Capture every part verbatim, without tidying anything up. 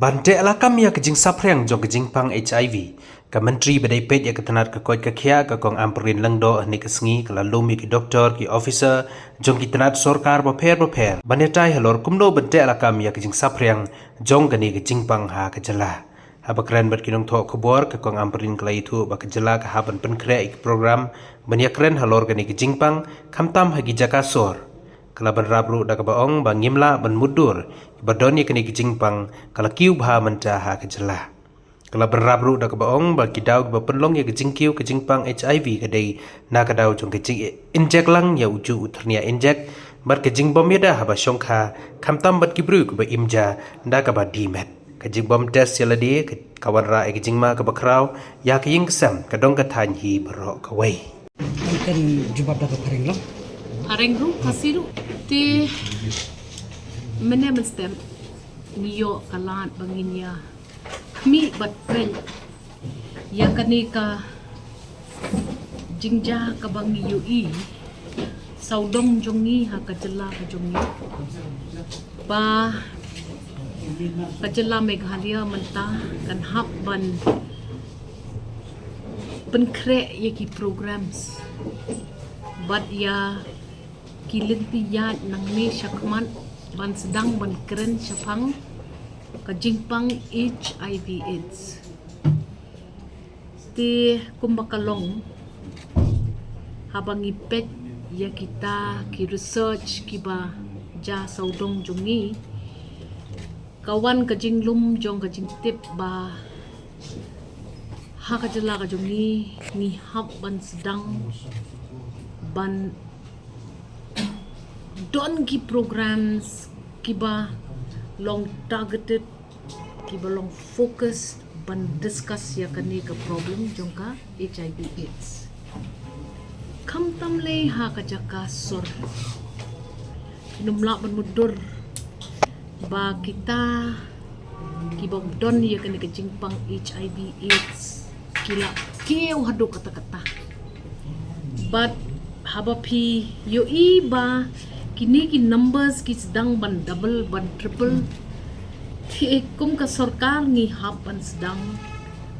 Ban teh lakam ïa ka jingsaphriang jong ka jingpang H I V, ka Myntri ba dei peit ïa ka tnat ka koit ka khiah, ka Kong Ampareen Lyngdoh, hynne ka sngi ka la lum ïa ki doktor, ki officer jong ki tnat sorkar bapher bapher ban ïatai halor kumno ban teh lakam ïa ka jingsaphriang jong kane ka jingpang ha ka jylla. Haba kren bad ki nongthoh khubor, ka Kong Ampareen ka la ïathuh ba ka jylla ka hap ban pynkhreh ïa ki program ban ïakren halor kane ka jingpang, khamtam ha ki jaka sor. Ka la bynrap ruh da kaba ong ba ngim lah ban mutdur ba don ïa kane ka jingpang, ka la kiew bha mynta ha ka jylla. Ka la bynrap ruh da kaba ong ba ki daw kiba pynlong ïa ka jingkiew ka jingpang H I V ka dei na ka daw jong ka jinginjek lang ïa ujuh u thyrnia injek bad ka jingbym ïada haba shongkha, khamtam bad ki briew kiba im ja da kaba die met. Ka jingbym test ïa lade ka, ka wanrah ïa ka jingma kaba khraw ïa ka ïing ka sem, ka dong ka thaiñ hi baroh kawei. Kan jubab da ka phareng lang. Phareng ruh, Khasi ruh. Te mynne mynstep ngi ïoh ka lad ba ngin ïa khmih bad peit ïa kane ka jingjia kaba ngi ïohi sawdong jong ngi ha ka jylla ka jong ngi, ba ka jylla Meghalaya mynta kan hap ban pynkhreh ïa ki programs bad ïa ki lynti ïaid nangne shakhmat ban sdang ban kren shaphang ka jingpang H I V AIDS. Te kumba ka long, haba ngi peit ïa kita ki research kiba jia sawdong jong ngi, ka wan ka jinglum jong ka jingtip ba ha ka jylla ka jong ngi, ngi hap ban sdang ban don ki programs kiba long targeted, kiba long focus ban discuss ïa kane ka problem jong ka H I V AIDS. Khamtam lei ha ka jaka sor, ngim lah ban mutdur ba kita kibym don ïa kane ka jingpang H I V AIDS ki la kiew haduh katta katta. Bad haba phi ïohi ba kine ki numbers ki sdang ban double, ban triple, te kum ka sorkar ngi hap ban sdang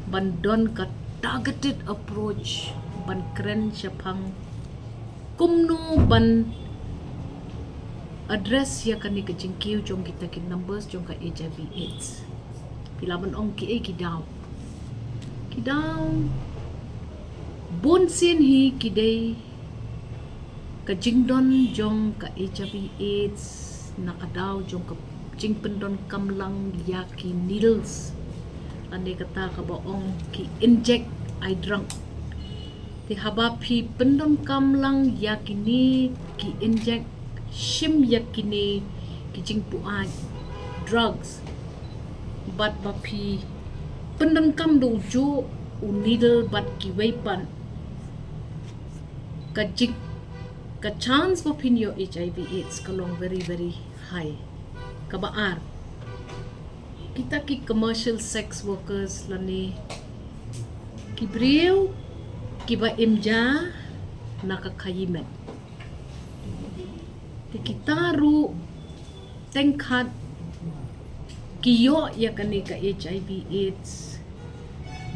ban don ka targeted approach ban kren shaphang kumno ban address ïa kane ka jingkiew jong kita ki numbers jong ka H I V AIDS. Phi lah ban ong kiei ki daw. Ki daw bun sien hi ki dei ka jingdon jong ka H I V AIDS na ka daw jong ka jingpyndonkam lang ïa ki needles, lane kata kaba ong ki inject eye drug. Te haba phi pyndonkam lang ïa kine ki inject, shim ïa kine ki jingpynïaid drugs, bad ba phi pyndonkam da ujuh u needle bad kiwei pat, ka jing, ka chance ba phin ïoh H I V AIDS ka long very very high. Kaba ar, kita ki commercial sex workers lane ki briew kiba im ja na ka khaïi met. Te kita ruh teng khmat ki ïoh ïa kane ka H I V AIDS,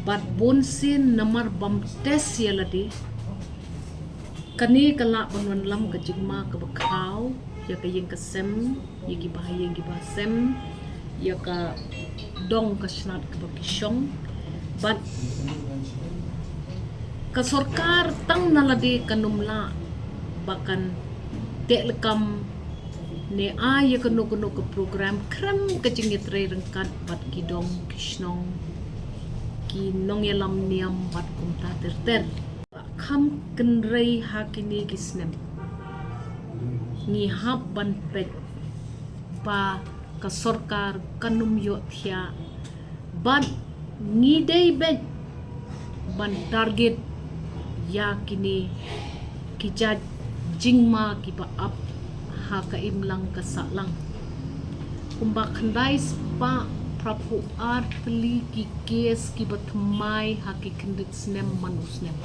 bad bun sien namar bym test ïa lade. Kane ka lah ban wanlam ka jingma kaba khraw ïa ka ïing ka sem, ïa ki bahaïing ki bahasem, ïa ka dong ka snat kaba ki shong. Bad ka sorkar tang na lade kan ym lah ba kan teh lakam ne ai ïa kano kano ka program khlem ka jingïatrei ryngkat bad ki dong ki shnong, ki nongïalam niam bad kumta ter ter. Kham kynrei ha kine ki snem ngi hap ban peit ba ka sorkar kan ym ïoh thiah, bad ngi dei beit ban target ïa kine ki jait jingma kiba ap ha ka imlang ka sahlang. Kumba khyndai spah phra phew ar tylli ki case kiba thymmai ha ki khyndiat snem man u snem.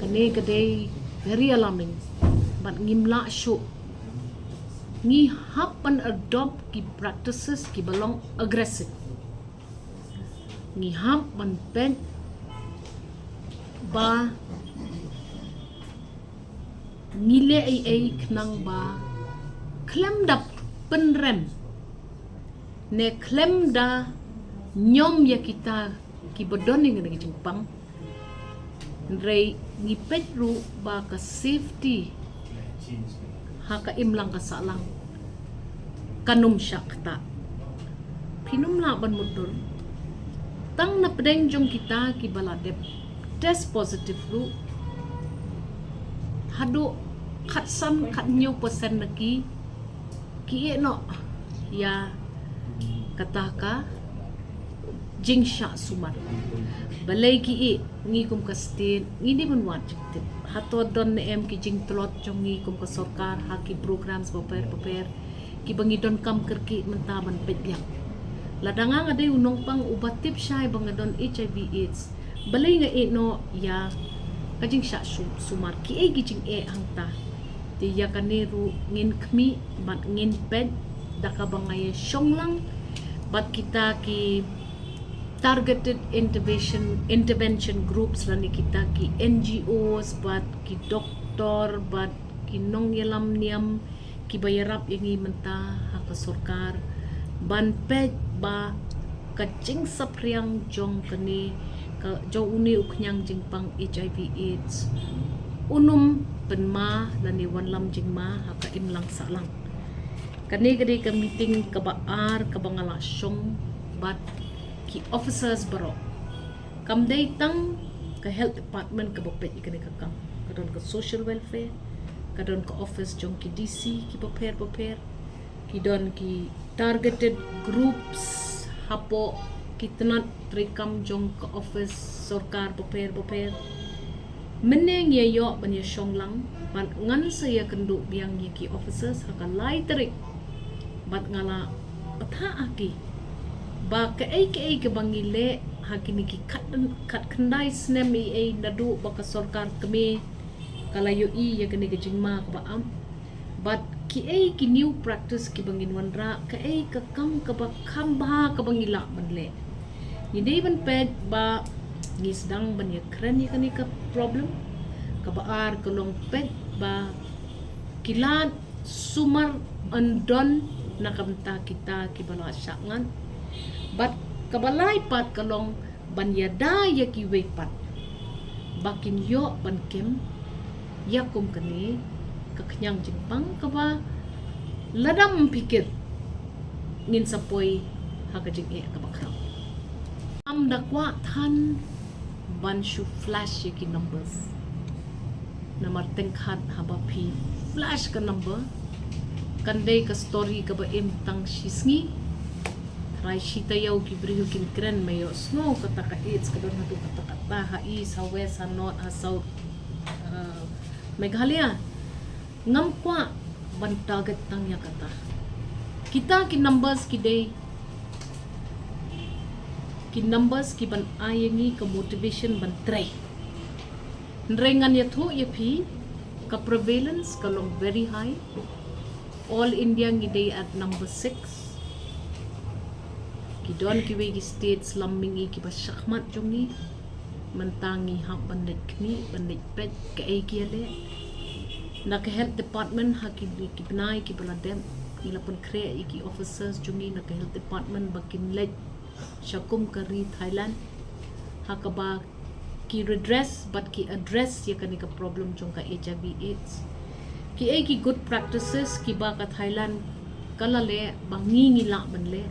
Kane ka dei very alarming, bad ngim lah shuh Ngi hap ban adopt ki practices kiba long aggressive. Ngi hap ban peit ba ngi leh ei ei khnang ba khlem da pynrem ne khlem da ñiom ïa kita kiba don ïa kane ka jingpang. Hynrei ngi peit ruh ba ka safety ha ka imlang ka sahlang kan ym shah ktah. Phin ym lah ban mutdur. Tang na pdeng jong kita kiba la dep test positive ruh, haduh khatsan khathynñiew percent na ki, ki ïeh noh ïa kata ka jingshah sumar. Balei ki ïeh? Ngi kum ka state ngi dei ban wad jingtip. Hato don ne em ki jingtlot jong ngi kum ka sorkar ha ki programs bapher bapher kiba ngi donkam kyrkieh mynta ban peit biang? Lada nga nga dei u nongpang uba tip shai ba nga don HIV AIDS, balei nga ïeh noh ïa ka jingshah shu- sumar? Kiei ki jingeh hangta? Te ïa kane ruh ngin khmih bad ngin peit da kaba nga ïa shong lang bad kita ki targeted intervention, intervention groups lane kita ki NGOs bad ki doktor bad ki nongïalam niam kiba ïarap ïa ngi mynta ha ka sorkar ban peit ba ka jingsaphriang jong kane ka jong une u khñiang jingpang HIV AIDS un ym pynma lane wanlam jingma ha ka imlang sahlang. Kane ka dei ka meeting kaba ar kaba nga la shong bad ki officers baroh. Kam dei tang ka health department kaba peit ïa kane ka kam. Ka don ka social welfare, ka don ka office jong ki DC kiba pher bapher, ki don ki targeted groups hapoh ki tnat treikam jong ka office sorkar bapher bapher. Mynne ngi ïa ïoh ban ïa shong lang bad ngan sa ïa kynduh biang ïa ki officers ha ka lai tarik bad nga la bthah ha ki ba kaei kaei kaba ngi leh ha kine ki khat khat khyndai snem ei ei naduh ba ka sorkar kmie ka la ïohi ïa kane ka jingma kaba ap. Bad kiei ki new practice kiba ngin wanrah, kaei ka kam kaba kham bha kaba ngi lah ban leh. Ngi dei ban peit ba ngi sdang ban ïa kren ïa kane ka problem. Kaba ar ka long peit ba ki lad sumar yn don na ka bynta kita kiba la shah ngat. Bad kaba lai pat ka long ban ïada ïa kiwei pat ba kin ïoh ban kem ïa kum kane ka khñiang jingpang kaba lada ym pyrkhat ngin sa poi ha ka jingeh kaba khraw. Ngam da kwah than ban shu flash ïa ki numbers. Namar teng khat haba phi flash ka number kan dei ka story kaba im tang shi sngi. Trai shi taïew ki briew kin kren, me ïohsngew kata ka AIDS ka don haduh katta katta, ha East, ha West, ha North, ha South, ha Meghalaya. Ngam kwah ban target tang ïa kata. Kita ki numbers ki dei ki numbers kiban ai ïa ngi ka motivation ban trei. Hynrei ngan ïathuh ïa phi, ka prevalence ka long very high. All India ngi dei at number six. Ki don kiwei ki states lam mihngi kiba shakhmat jong ngi. Mynta ngi hap ban leit khmih, ban leit peit kaei ki ïaleh. Na ka health department ha ki, ki bnai kiba la dep ngi la pynkhreh ïa ki officers jong ngi na ka health department ba kin leit sha kum ka ri Thailand ha kaba ki redress bad ki address ïa kane ka problem jong ka HIV AIDS. Kiei ki good practices kiba ka Thailand ka la leh ba ngi ngi lah ban leh?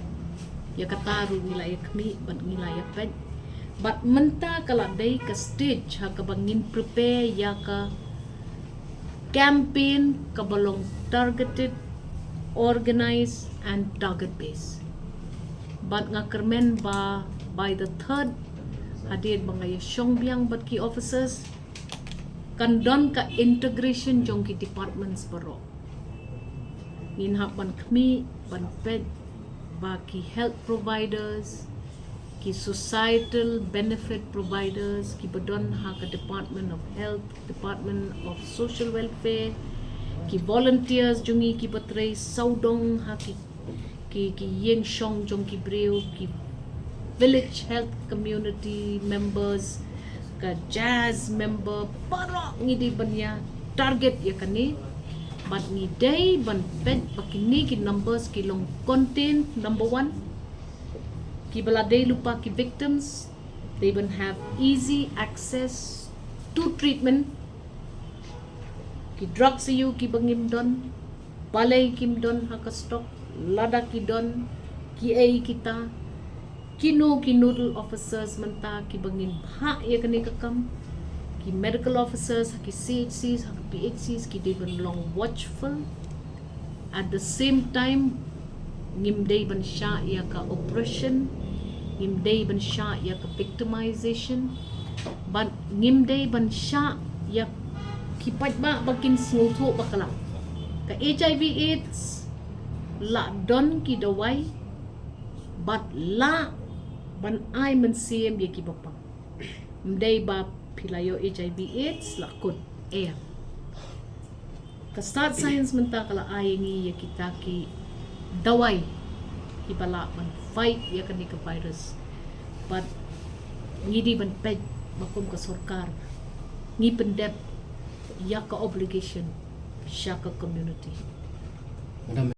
Ïa kata ruh ngi la ïa khmih bad ngi la ïa peit. Bad mynta ka la dei ka stage ha kaba ngin prepare ïa ka campaign kaba long targeted, organized and target based. Bad nga kyrmen ba by the third, hadien ba nga ïa shong biang bad ki officers, kan don ka integration jong ki departments baroh. Ngin hap ban khmih ban peit ba ki health providers, ki societal benefit providers kiba don ha ka Department of Health, Department of Social Welfare, Ki volunteers jong ngi kiba trei sawdong ha ki, ki, ki ïing shong jong ki briew, ki village health community members, ka JASS member, baroh ngi dei ban ïa target ïa kane. Bad ngi dei ban peit ba kine ki numbers ki long contained, number one. Kiba la dei lypa ki victims, they will have easy access to treatment. Ki drugs aiu kiba ngim don, balei kim don ha ka stock, lada ki don, kiei kita, kino ki nodal officers mynta kiba ngin bhah ïa kane ka kam, ki medical officers ha ki CHCs, ha ki PHCs, ki dei ban long watchful. At the same time, ngim dei ban shah ïa ka oppression, ngim dei ban shah ïa ka victimization, bad ngim dei ban shah ïa ki paidbah ba kin sngewthuh bakla. Ka HIV AIDS la don ki dawai, bad la ban ai mynsiem ïa kiba pang. Ym dei ba phi la ïoh HIV AIDS la kut, eh. Ka stad science mynta ka la ai ïa ngi ïa kita ki dawai kiba lah ban fight ïa kane ka virus. Bad ngi dei ban peit ba kum ka sorkar ngi pyndep ïa ka obligation sha ka community. Madam,